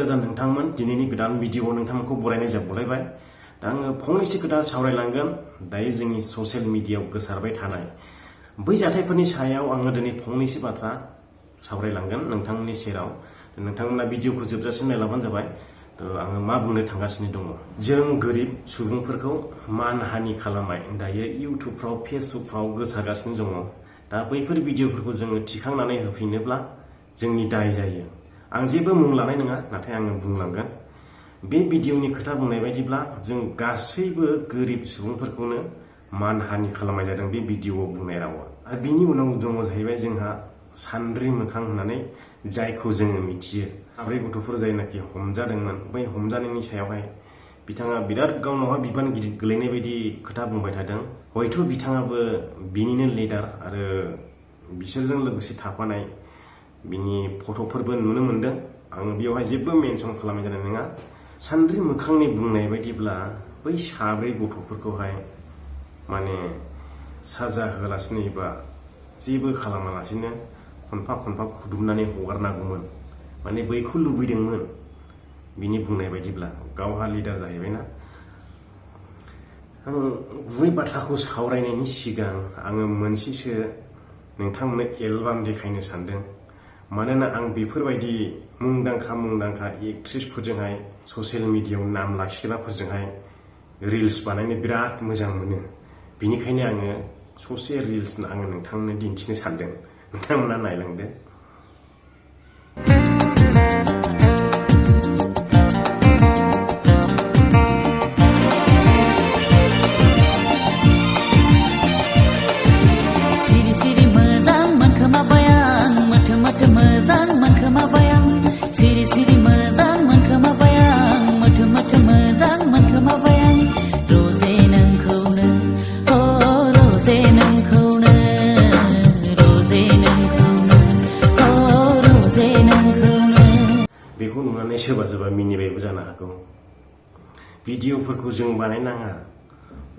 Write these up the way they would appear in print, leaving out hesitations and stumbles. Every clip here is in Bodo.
गोजान नोंथांमोन दिनैनि गोदान भिडिअ नोंथांमोनखौ बरायनाय जाबावलायबाय दा आङो फंनैसो खोथा सावरायलांगोन दायो जोंनि ससियेल मिडियायाव गोसारबाय थानाय बै जाथायफोरनि सायाव आङो दिनै फंनैसो बाथ्रा सावरायलांगोन नोंथांमोननि सेराव नोंथांमोना भिडिअखौ जोबजासिम नायलांबानो जाबाय आङो मा बुंनो थांगासिनो दङ जों गोरिब सुबुंफोरखौ मानहानि खालामनाय दायो इउटिउबफ्राव फेसबुकफ्राव गोसारगासिनो दङ दा बैफोर भिडिअफोरखौ जोङो थिखांनानै होफिनोब्ला जोंनि दाय जायो आं जेबो मुं लानाय नङा नाथाय आङो बुंलांगोन बे भिडिअनि खोथा बुंनाय बायदिब्ला जों गासैबो गोरिब सुबुंफोरखौनो मानहानि खालामनाय जादों बे भिडिअआव बुंनाय रावा आरो बिनि उनाव दङ जाहैबाय जोंहा सान्द्रि मोखां होननानै जायखौ जोङो मिथियो साब्रै गथ'फोर जायनाखि हमजादोंमोन बै हमजानायनि सायावहाय बिथाङा बिराद गावनावहाय बिबान गिदिर गोलैनाय बायदि खोथा बुंबाय थादों हयथ' बिथाङाबो बिनिनो लिडार आरो बिसोरजों लोगोसे थाफानाय बिनि फट'फोरबो नुनो मोनदों आं बेवहाय जेबो मेनसन खालामनाय जानाय नङा सान्द्रि मोखांनि बुंनाय बायदिब्ला बै साब्रै गथ'फोरखौहाय माने साजा होलासिनो एबा जेबो खालामालासिनो खनफा खनफा खुदुमनानै हगारनांगौमोन माने बैखौ लुबैदोंमोन बिनि बुंनाय बायदिब्ला गावहा लिडार जाहैबायना आं गुबै बाथ्राखौ सावरायनायनि सिगां आङो मोनसेसो नोंथांमोननो एलबाम देखायनो सानदों मानोना आं बेफोरबायदि मुंदांखा एक्ट्रिसफोरजोंहाय ससियेल मिडियायाव नाम लाखिग्राफोरजोंहाय रिल्स बानायनो बिराद मोजां मोनो बिनिखायनो आङो ससे रिल्स आङो नोंथांमोननो दिन्थिनो सानदों नोंथांमोना नायलांदो बेखौ नुनानै सोरबा मिनिबायबो जानो हागौ भिडिअफोरखौ जों बानायनाङा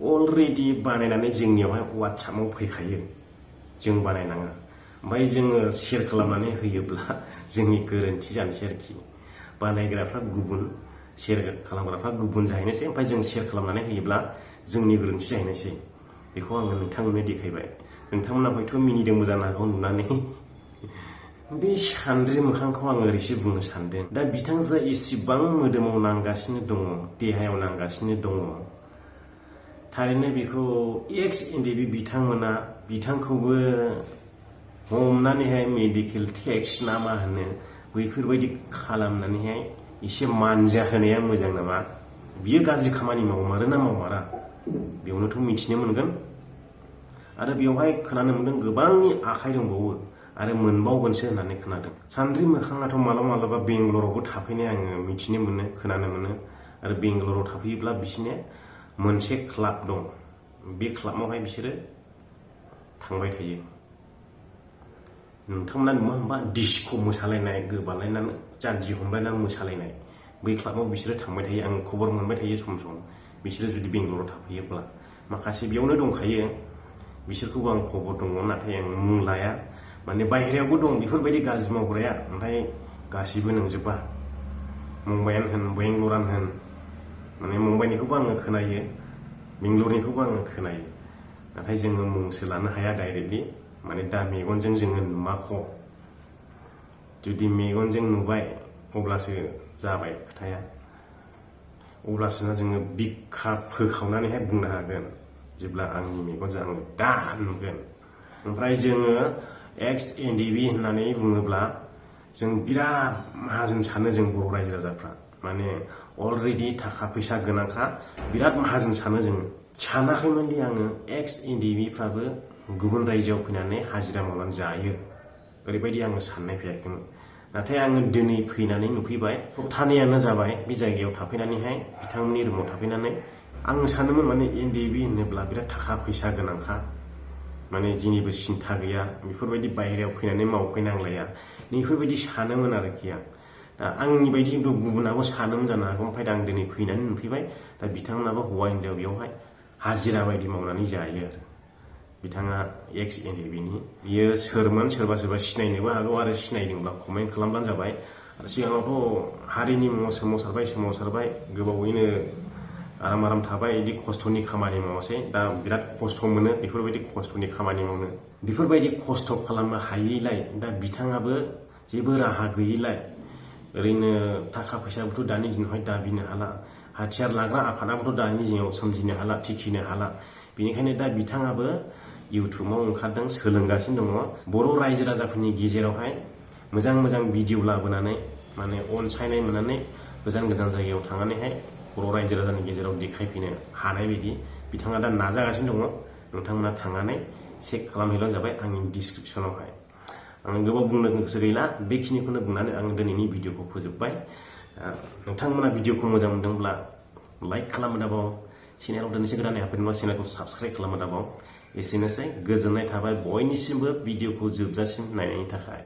अलरेडि बानायनानै जोंनियावहाय वाट्सएपआव फैखायो जों बानायनाङा ओमफ्राय जोङो शेयार खालामनानै होयोब्ला जोंनि गोरोन्थि जानोसै आरोखि बानायग्राफ्रा गुबुन शेयार खालामग्राफ्रा गुबुन जाहैनोसै ओमफ्राय जों शेयार खालामनानै होयोब्ला जोंनि गोरोन्थि जाहैनोसै बेखौ आङो नोंथांमोननो देखायबाय नोंथांमोना हयथ' मिनिदोंबो जानो हागौ नुनानै बे सान्द्रि मोखांखौ आं ओरैसो बुंनो सानदों दा बिथांजोआ इसिबां मोदोमाव नांगासिनो दङ देहायाव नांगासिनो दङ थारैनो बेखौ एक्स एनडिबि बिथांमोना बिथांखौबो हमनानैहाय मेडिकेल टेक्स ना मा होनो बैफोरबायदि खालामनानैहाय एसे मानजा होनाया मोजां नामा बियो गाज्रि खामानि मावमारोना मावमारा बेयावनोथ' मिथिनो मोनगोन आरो बेवहाय खोनानो मोनदों गोबांनि आखाइ दंबावो आरो मोनबावगोनसो होननानै खोनादों सान्द्रि मोखाङाथ' मालाबा बेंगलरावबो थाफैनाय आङो मिथिनो मोनो खोनानो मोनो आरो बेंगलराव थाफैयोब्ला बिसोरनो मोनसे क्लाब दं बे क्लाबावहाय बिसोरो थांबाय थायो नोंथांमोना नुवा होनबा डिस्क' मोसालायनाय गोबालायनानै जानजि हमलायनानै मोसालायनाय बै क्लाबाव बिसोरो थांबाय थायो आं खबर मोनबाय थायो सम बिसोरो जुदि बेंगलराव थाफैयोब्ला माखासे बेयावनो दंखायो बिसोरखौबो आं खबर दङ नाथाय आं मुं लाया माने बाहेरायावबो दं बेफोरबायदि गाज्रि मावग्राया ओमफ्राय गासिबो नंजोबा मुम्बाइआनो होन बेंगलरानो होन माने मुम्बाइनिखौबो आङो खोनायो बेंगलरनिखौबो आङो खोनायो नाथाय जोङो मुंसो लानो हाया डाइरेक्टलि माने दा मेगनजों जोङो नुवाख' जुदि मेगनजों नुबाय अब्लासो जाबाय खोथाया अब्लासोना जोङो बिखा फोखावनानैहाय बुंनो हागोन जेब्ला आंनि मेगनजों आङो दा नुगोन ओमफ्राय जोङो एक्स एनडिबि होननानै बुङोब्ला जों बिराद माहाजोन सानो जों बर' रायजो राजाफ्रा माने अलरेडि थाखा फैसा गोनांखा बिराद माहाजोन सानो जोङो सानाखैमोनदि आङो एक्स एनडिबिफ्राबो गुबुन रायजोआव फैनानै हाजिरा मावनानै जायो ओरैबायदि आङो साननाय फैयाखैमोन नाथाय आङो दिनै फैनानै नुफैबाय सप्तानैयानो जाबाय बे जायगायाव थाफैनानैहाय बिथांमोननि रुमाव थाफैनानै आङो सानोमोन माने एनडिबि होनोब्ला बिराद थाखा फैसा गोनांखा माने जेनिबो सिन्था गैया बेफोरबायदि बाहेरायाव फैनानै मावफैनांलाया बेफोरबायदि सानोमोन आरोखि आं दा आंनि बायदि गुबुनाबो सानोमोन जानो हागौ ओमफ्राय दा आं दिनै फैनानै नुफैबाय दा बिथांमोनाबो हौवा हिन्जाव बेयावहाय हाजिरा बायदि मावनानै जायो आरो बिथाङा एक्स एनडिबिनि बियो सोरमोन सोरबा सिनायनोबो हागौ आरो सिनायदोंब्ला कमेन्ट खालामब्लानो जाबाय सिगाङावथ' हारिनि मुङाव सोमावसारबाय गोबावैनो आराम थाबाय बिदि खस्थ'नि खामानि मावासै दा बिराद खस्थ' मोनो बेफोरबायदि खस्थ'नि खामानि मावनो बेफोरबायदि खस्थ' खालामनो हायैलाय दा बिथाङाबो जेबो राहा गैयैलाय ओरैनो थाखा फैसाबोथ' दानि दिनावहाय दाबिनो हाला हाथियार लाग्रा आफादाबोथ' दानि दिनाव सोमजिनो हाला थिखिनो हाला बेनिखायनो दा बिथाङाबो इउटुबाव ओंखारदों सोलोंगासिनो दङ बर' रायजो राजाफोरनि गेजेरावहाय मोजां भिडिअ लाबोनानै माने अनसायनाय मोननानै गोजान जायगायाव थांनानैहाय बर' रायजो राजानि गेजेराव देखायफैनो हानाय बायदि बिथाङा दा नाजागासिनो दङ नोंथांमोना थांनानै चेक खालामहैब्लानो जाबाय आंनि डिसक्रिपसनावहाय आं गोबाव बुंनो गोसो गैला बेखिनिखौनो बुंनानै आं दिनैनि भिडिअखौ फोजोबबाय नोंथांमोना भिडिअखौ मोजां मोनदोंब्ला लाइक खालामो दाबाव चेनेलाव दिनैसो गोदानै हाबफैदोंबा चेनेलखौ साबस्क्राइब खालामो दाबाव एसेनोसै गोजोननाय थाबाय बयनिसिमबो भिडिअखौ जोबजासिम नायनायनि थाखाय